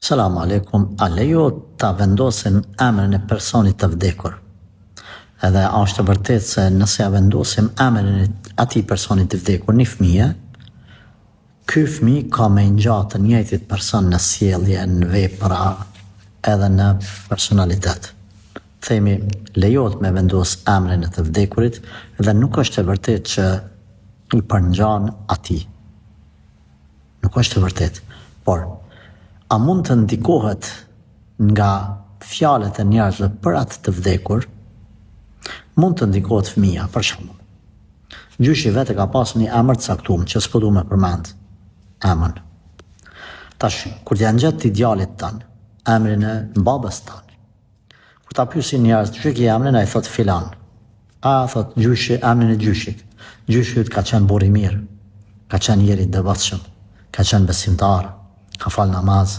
Selam alejkum, a lejohet ta vendosim emrin e personit të vdekur? Edhe a është e vërtetë se nëse ja vendosim emrin e atij personi të vdekur një fëmije, ky fëmijë ka me i ngja të njëjtit person në sjellje, në vepra, edhe në personalitet. Themi, lejohet me vendos emrin e të vdekurit dhe nuk është e vërtetë që i përngjan atij. Nuk është e vërtetë. Por, a mund të ndikohet nga fjalët e njerëzve për atë të vdekur? Mund të ndikohet fëmija, për shembull. Gjyshi vet e ka pas një emër të caktuar që s'po du me përmend emën. Tash, kur t'ia ngjet ti djalit tan, emrin e babës tan, Kur ta pyesin njerëz, qysh e ki emrin, ai thotë filan. A thot gjyshi emrin e gjyshit. Gjyshi yt ka qenë burrë i mirë, ka qenë njeri i devotshëm, ka qenë besimtar, ka fal namaz,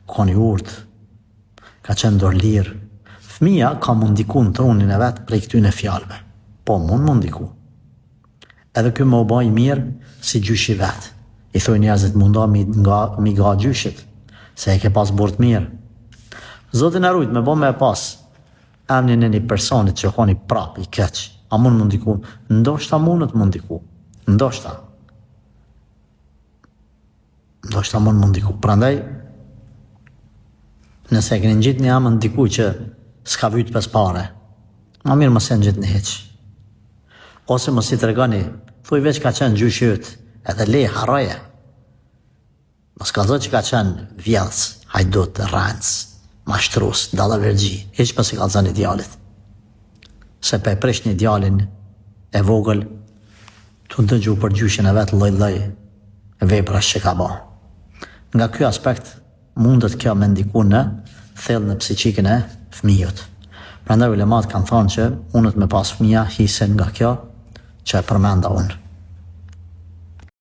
kon i urtë, ka qenë dorëlirë. Fëmija ka m'u ndiku në trunin e vet prej këtyne fjalëve. Po mund m'u ndiku. Edhe ky me u ba i mirë si gjyshi vet. I thojnë njerëzit mundo mi nga mi nga gjyshit, se e ke pas burrë të mirë. Zoti na rujt me bo me e pas emnin e një personit që kon i prap i keq. A mund m'u ndiku? Ndoshta mundet m'u ndiku. Ndoshta. Ndoshta mund m'u ndiku. Prandaj, nëse e keni ngjit një emën dikujt që s'ka vyt pesë pare, ma mirë mos e ngjitni hiç. Ose mos i tregoni, thuj veç ka qenë gjyshi yt, edhe le, harroje. Mos kallzo që ka qenë vjedhës, hajdut, rrenc, mashtrus, dallaverxhi, hiç mos i kallzoni djalit. Se pe prishni djalin e vogël, Tu dëgju për gjyshin e vet lloj lloj veprash që ka ba. Nga ky aspekt mundet kjo me ndiku në thellë në psiqikën e fëmijut. Prandaj ulemat kanë thanë që mundet me pas fëmija hise nga kjo që e përmenda unë.